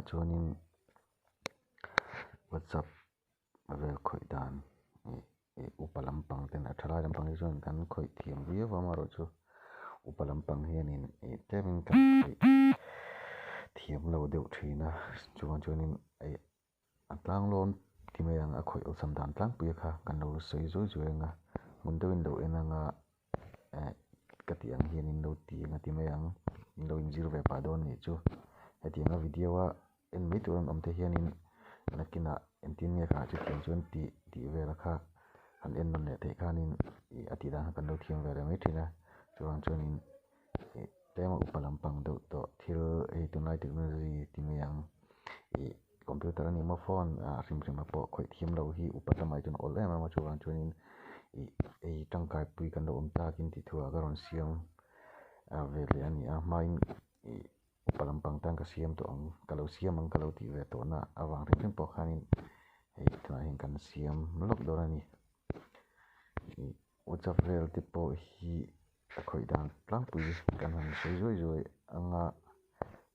Chuanin WhatsApp vel khawih dan ih ih upa lampang ten a thalai lampang hi chuan kan khawih thiam viau a amaherawhchu upa lampang hianin ih tlemin kan khawih thiam lo deuh thin a chuvang chuanin ih a tlanglawn ti mai ang a khawih awlsam dan tlangpui kha kan lo sawi zuai zuai ang a hmun deuhin lo en ang a eh ka tih ang hian in lo ti ang a ti mai ang in lo inzir ve pah dawn anih chu hetiang a video a en mai tur an awm te hianin nakinah engtin nge kha chutiang chuan tih tih vel kha han en nawn leh theih khanin ih a tih dan kha kan lo thiam ve leh mai thin a chuvang chuanin ih tlema upa lampang deuh tawh thil hei tunlai technology ti mai ang ih computer a ni maw phone ah hrim hrim ah pawh khawih thiam lo hi upa lamah hi chuan a awl em em a chuvang chuanin ih hei tangkai pui kan lo awm takin tih thu ah ka rawn siam ah ve leh a ni a hmain ih upa lampang tan ka siam tawh ang ka lo siam ang ka lo tih ve tawh na avang hrim hrim pawh khanin hei tunah hian kan siam lawk dawn a ni ih WhatsApp vel te pawh hi a khawih dan tlangpui kan han sawi zuai zuai ang a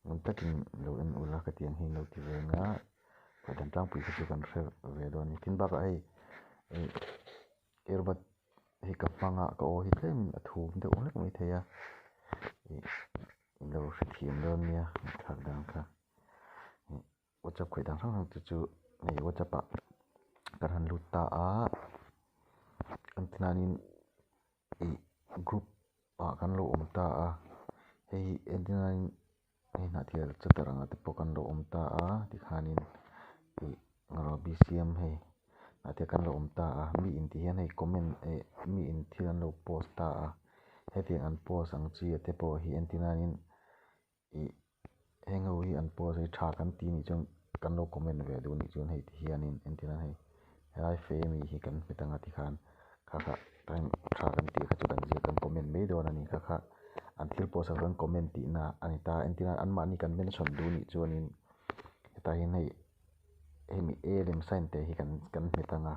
ngun takin lo en ula ka tih ang hi lo ti ve ang a khawih dan tlangpui kha chu kan hre ve dawn a ni tin bakah hei ih earbud hi ka hmang a ka aw hi tlemin a thum deuh hlek mai thei a ih lo hrethiam dawn nia thlak dan kha ih WhatsApp khawih dan hrang hrang te chu hei WhatsApp ah kan han lut ta a an tihianin ih group ah kan lo awm ta a hei hi entirnain hei hnahthial chatar ang ah te pawh kan lo awm ta a tikhanin ih B C M hei hnahthial kan lo awm ta a mi in ti hian hei comment eh mi in thil an lo post ta a hetiang an post ang chi ah te pawh hi entirnain ih heng ho hi an post hi tha kan ti nih chuan kan lo comment ve duh nih chuan hei ti hianin entirna hei helai fe ami hi kan hmet anga tikhan kha kha time tha kan tih kha chu kan ziak kan comment mai dawn a ni kha kha an thil post ah kan comment tihna a ni ta entirna anmahni kan mention duh nih chuanin hetah hian hei hemi a lem sign te hi kan kan hmet anga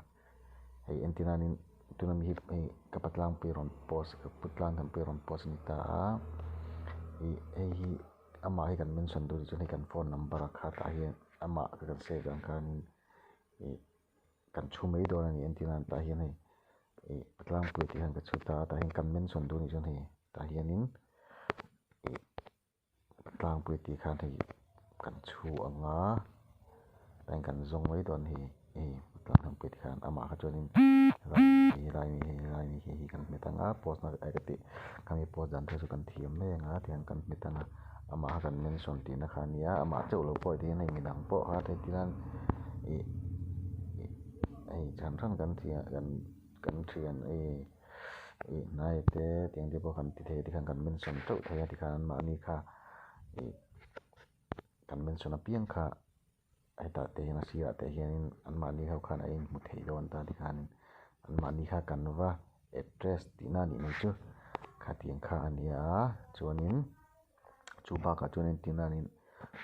hei entirnanin tuna mi hi hei ka pa tlangpui rawn post ka pu tlang thanpui rawn post a ni ta a ih hei hi amah hi kan mention duh nih chuan hei kan phone number a kha tah hian amah kha kan save ang khanin ih kan chhu mai dawn a ni entirnan tah hian hei ih pa tlangpui tih hian ka chhu ta a tah hian kan mention duh nih chuan hei tah hianin ih tlangpui tih khan hei kan chhu ang a tlai kan zawng mai dawn hei hei tlangpui tih khan amah kha chuanin helai mi hei helai mi hei hi kan hmet ang a post na ka tih khami post dan te chu kan thiam mai ang a tihian kan hmet ang a amah kha kan mention tihna kha a nia amah chauh lo pawh tihian hei midang pawh kha hei tihian ih ih hei chhan hran kan thiam kan kan thian hei. Ih hnai te tiang te pawh kan ti thei tikhan kan mention teuh thei a tikhan anmahni kha ih kan mention apiang kha hetah te hian a sirah te hianin anmahni ho khan a inhmu thei dawn ta tikhanin anmahni kha kan va address tihna a nih mai chu khatiang kha a ni a chuanin chu bakah chuanin tihnanin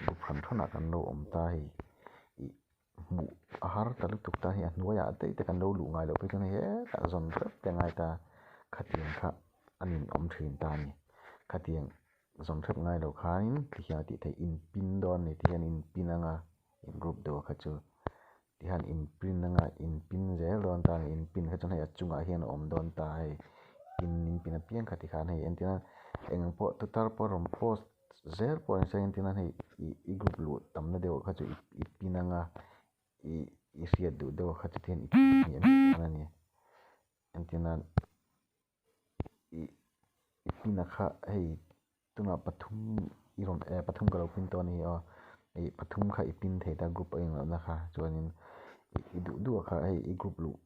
group hran hranah kan lo awm ta hei ih. Hmuh a har ta lutuk ta hi a hnuaiah daih te kan lo luh ngai loh phei chuan hei hetah zawn hrep te a ngai ta khatiang kha a ninawm thin ta a ni khatiang zawn hrep ngai loh khanin tihian a tih theih in pin dawn a ni tihian in pin anga in group deuh kha chu tihian in pin anga in pin zel dawn ta a ni in pin kha chuan hei a chungah hian a awm dawn ta hei pin in pin apiang kha tikhan hei entirna eng pawh tutar pawh rawn post. Zel pawh ni se engtin a hei ih i group luh tamna deuh kha chu i pin anga ih i hriat duh deuh kha chu tihian i pin hmiah hmiah dawn a ni engtin a ih i pin a kha hei tunah pathum i rawn eh pathum ka lo pin tawh a ni aw ih pathum kha i pin thei ta group a inloh na kha chuanin ih i duh duh a kha hei i group luh.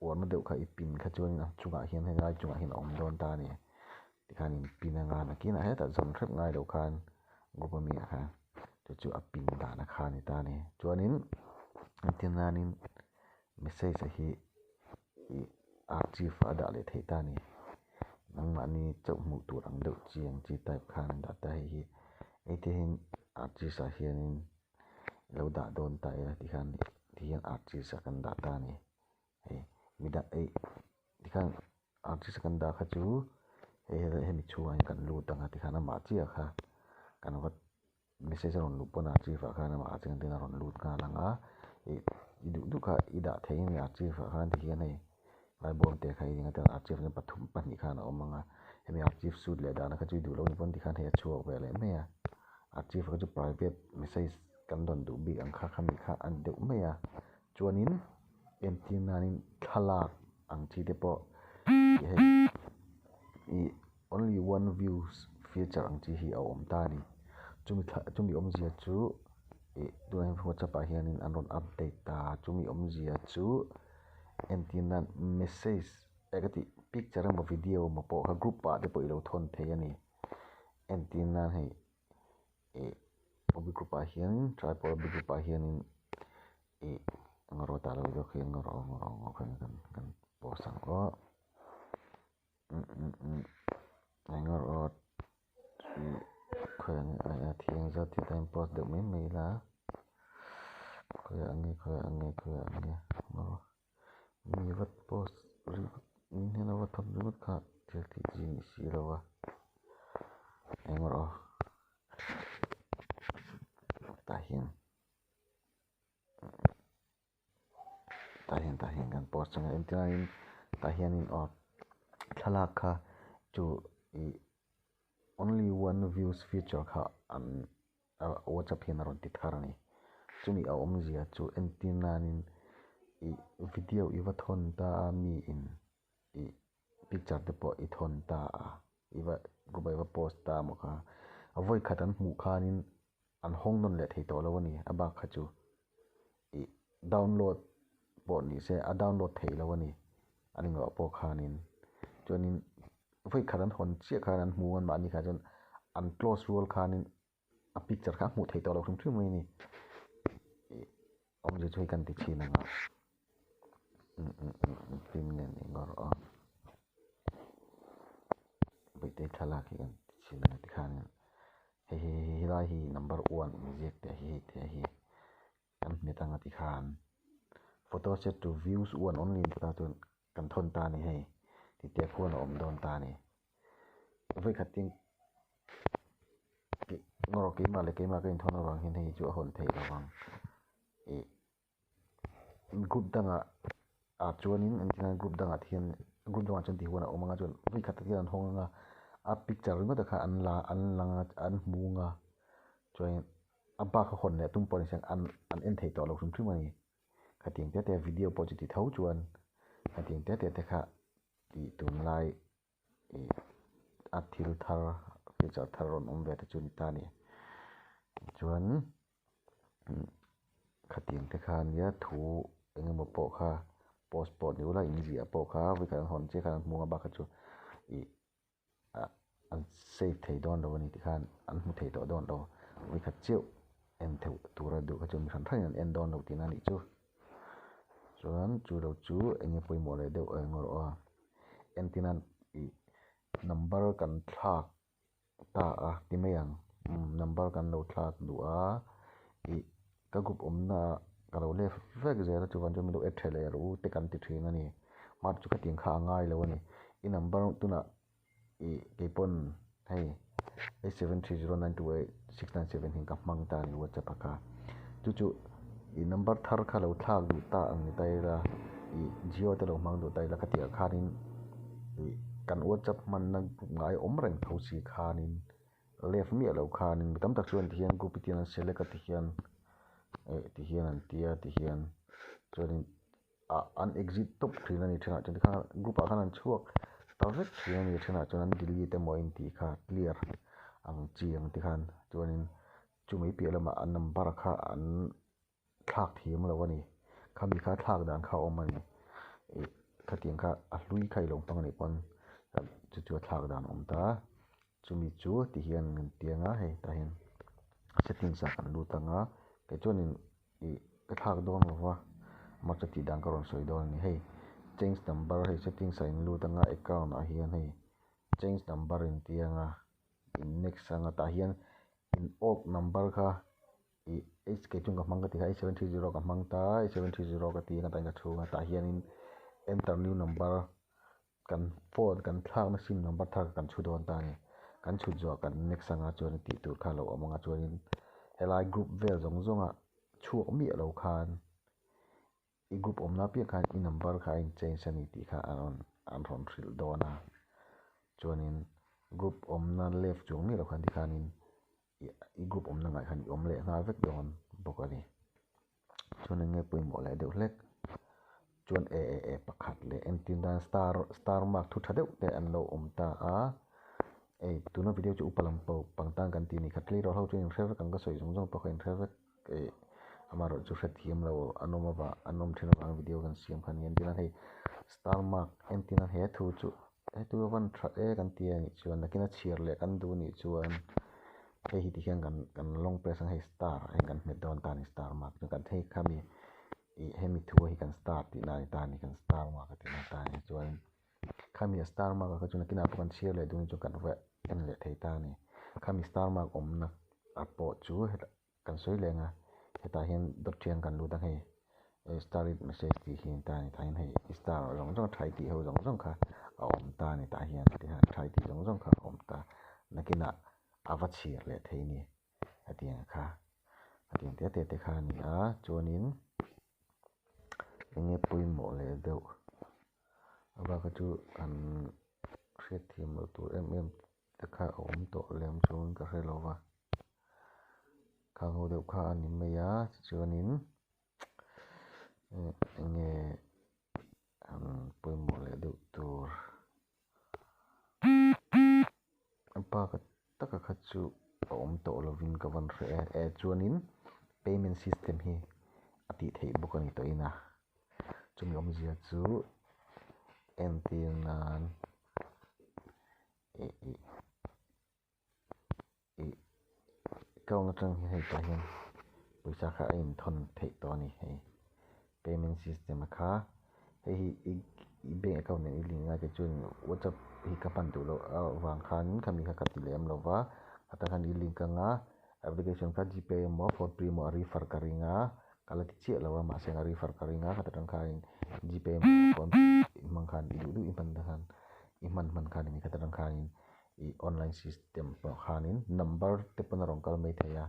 Uarna deuh kha i pin kha chuan a chungah hian helai chungah hian a awm dawn ta a ni tikhan in pin anga nakinah hetah zawn hrep ngai loh khan group ami ah khan chu chu a pin dan a kha a ni ta a ni chuanin engtin nanin message a hi ih archive ah a dah leh theih ta a ni nangmahni chauh hmuh tur ang deuh chi ang chi type khan an dah ta hei hi hei te hian archive ah hianin lo dah dawn ta ila tikhan tihian archive ah kan dah ta a ni. Hei midang eih tikhan artist kan dah kha chu hei hemi chhungah hian kan lut ang a tikhan amah chiah kha kan va message a rawn luh pawn archive ah khan amah ah chuan a rawn lut nghal ang a, ih i duh duh kha i dah theih a ni archive ah khan tikhian hei lai bawm te kha i ring a chuan archive ah chuan pathum pahnih khan a awm ang a, hemi archive sut leh dahna kha chu i duh loh a nih pawn tikhan hei a chhuak ve leh mai a, archive kha chu private message kan rawn duh bik ang kha khami kha a ni deuh mai a, chuanin entir nanin thlalak ang chi te pawh ih hei ih only one views feature ang chi hi a awm ta a ni chumi thla chumi awmzia chu ih tunah hian whatsapp ah hianin an rawn update ta a chumi awmzia chu entir nan message eh ka tih picture emaw video emaw pawh kha group ah te pawh i lo thawn thei a ni entir nan hei ih obi group ah hian tripod obi group ah hianin ih ngaw tah lo deuh khi ngaw ngaw ngaw khan kan post ang aw. Khawiah nge zat hi time pass deuh mai mai ila khawiah nge khawiah nge khawiah nge aw mi va post ringawt min hian a va thawk ringawt kha thil tih chi a ni si lo a eng rawh tah hian. Tah hian tah hian kan post ang a engtin tah hianin aw thlalak kha chu ih only one views feature kha an whatsapp hian a rawn ti thar a ni chumi a awmzia chu entir nanin ih video i va thawn ta a mi in ih picture te pawh i thawn ta a i va group ah i va post ta maw kha a vawi khat an hmuh khanin an hawng nawn leh thei tawh lo a ni a bak kha chu ih download pawh ni se a download theih loh a ni an inngawh pawh khanin chuanin vawi khat an hawn chiah khan an hmu an mahni kha chuan an close rual khanin a picture kha a hmuh theih tawh loh hrim hrim mai a ni ih awmzia chu hei kan ti chhin ang a engtin nge ni ngawr aw Bawihte thlalak hi kan ti chhin ang a tikhanin. Hei hi hei helai hi number one inziak teh hi hei te hi kan hmet ang a ti khan photo set to views one only an ti ta chuan kan thawn ta a ni hei ti te khuan a awm dawn ta a ni vawikhat tin ngawr keimah leh keimah ka inthawn avang hian hei chu a hawn theih lo vang ih. Group dangah ah chuanin engtin group dangah te hian group dangah chuan tihuan a awm anga chuan vawi khat te hian an hawng anga a picture ringawt te kha an la an lang a an hmu anga chuan a bak a hawn leh tum pawh ni se an an en thei tawh lo hrim hrim a ni khatiang te te video pawh chu ti tho chuan khatiang te te te kha tih tunlai ih a thil thar feature thar rawn awm ve te chu a ni ta a ni chuan. Khatiang te kha ania thu eng emaw pawh kha post pawh ni ula inziah pawh kha vawikhat an hawn chiah khan an hmu a bak kha chu ih ah an save thei dawn lo a ni tikhan an hmu thei tawh dawn lo vawikhat chiah en theuh tura duh kha chu mi hran hranin an en dawn lo tihna a nih chu chuan chu lo chu eng nge pawimawh leh deuh eng erawh a entir nan ih number kan thlak. Ta a ti mai ang umm number kan lo thlak duh a ih ka group awmna ah ka lo left vek zel a chuvang chuan min lo add tha leh rawh u te kan ti thin a ni mahse chu khatiang kha a ngai lo a ni i number tunah ih keipawn hei eight seven three zero nine two eight six nine seven hi ka hmang ta a ni whatsapp ah kha chu chu ih number thar kha lo thlak duh ta ang ni ta ila ih jio te lo hmang duh ta ila khatiang khanin ih. Kan WhatsApp hmanna group ngai awm reng tho si khanin left miah lo khanin mi tam tak chuan tihian group hi tihian an select a tihian eh tihian an tia tihian chuanin ah an exit tawp thin a ni thenah chuan tikhan group ah khan an chhuak ta vek thin a ni thenah chuan an delete emaw a intih kha clear ang chi ang tikhan chuanin chumi piah lamah an number kha an. thlak thiam lo a ni khami kha thlak dan kha a awm a ni ih khatiang kha a hlui kha i lo hmang a nih pawn chu chu a thlak dan a awm ta chumi chu ti hian an tiang a hei tah hian settings ah kan lut ang a kei chuanin ih ka thlak dawn lo va amah chu tih dan ka rawn sawi dawn a ni hei change number hei settings ah in lut ang a account ah hian hei change number in tiang a in next ang a tah hian in old number kha. Ih h kei chung ka hmang ka ti kha eight seven three zero ka hmang ta eight seven three zero ka ti a ka chhung a tah hianin enter new number kan phone kan thlakna sim number thar kan chhu dawn ta a ni kan chhut zawh kan next anga chuan tih tur kha a lo awm anga chuanin. Helai group vel zawng zawnga chhuak miah lo khan i group awmna piah khan i number kha a in change a ni tih kha an rawn an rawn hrilh dawn a. Chuanin group awmna left chuang miah lo khan tikhanin i group awmna ngah khan i awm leh nghal vek dawn bawk a ni. Chuan eng nge pawimawh leh deuh hlek chuan e e e pakhat leh entir nan star star mark thu tha deuh te an lo awm ta a hei tuna video chu upa lam pawh pang tan kan tih a ni kha tleirawl ho chu inhre vek ang ka sawi zawng zawng pawh kha inhre vek eh amaherawh chu hrethiam lo an awm avang an awm thin avang video kan siam kha a ni entir nan hei star mark entir nan he thu chu he thu a van tha e kan ti a nih chuan nakin a chhiar leh kan duh nih chuan hei hi tikhian kan kan long press ang hei star a hei kan hmet dawn ta a ni star mark chu kan hei khami ih hemi thu hi kan star tih na a ni ta a ni kan star mark a tih na ta a ni chuan khami a star mark ah kha chuan nakinah pawh kan chhiar leh duh chu kan va en leh thei ta a ni khami star mark awmna ah pawh chu hetah Kan sawi leng a, hetah hian dawt thiang kan lut ang hei, star read message tih hi a ni ta a ni, tah hian hei star zawng zawng thai tih ho zawng zawng kha a awm ta a ni tah hian tihian thai tih zawng zawng kha a awm ta, nakinah a va chhir leh thei a ni hetiang kha hetiang te te te kha a ni a chuanin enge pawimawh leh deuh a bak chu an hriatthiam loh tur em em te kha a awm tawh lem chuan ka hre lo va. Khang ho deuh kha a ni mai a tichuanin eng nge an pawimawh leh deuh tur a bak taka kha chu a awm tawh lovin ka van hre e e chuanin payment system hi a tih theih bawk a ni tawhin a chumi awmzia chu entir nan ih ih. Ih account atang hian hei tah hian pawisa kha a inthawn theih tawh a ni hei payment system a kha hei hi i i bank account nen i link a kei chuan whatsapp hi ka hman duh loh avang khan khami kha ka ti lem lo va atang khan i link anga application kha gpay emaw phone pay emaw a refer ka ring a ka la ti chiah lo a mahse a refer ka ring a khata tang khanin gpay emaw phone pay hmang khan i duh duh i hman te khan i hman hman khan eng khata tang khanin. Ih online system pawh khanin number te pawn a rawn kal mai thei a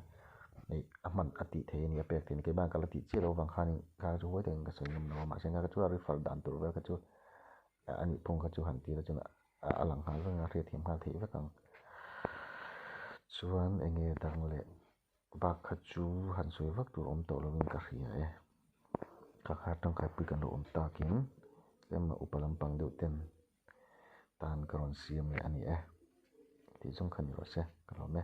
ih a hman a tih theih a ni a pek theih a ni keimah ka la tih chiah loh avang khanin kha chu huai takin ka sawi ngam lo a mahse kha chu a refer dan tur vel kha chu a nih phung kha chu han tir a chuan a lang nghal vek ang a hriatthiam nghal theih vek ang chuan eng nge dang leh bak kha chu han sawi vak tur awm tawh lovin ka hria e kha kha tangkaipui kan lo awm takin tlema upa lampang deuh ten. Tan ka rawn siam leh a ni e tih zawng kha ni rawh se ka lawm e.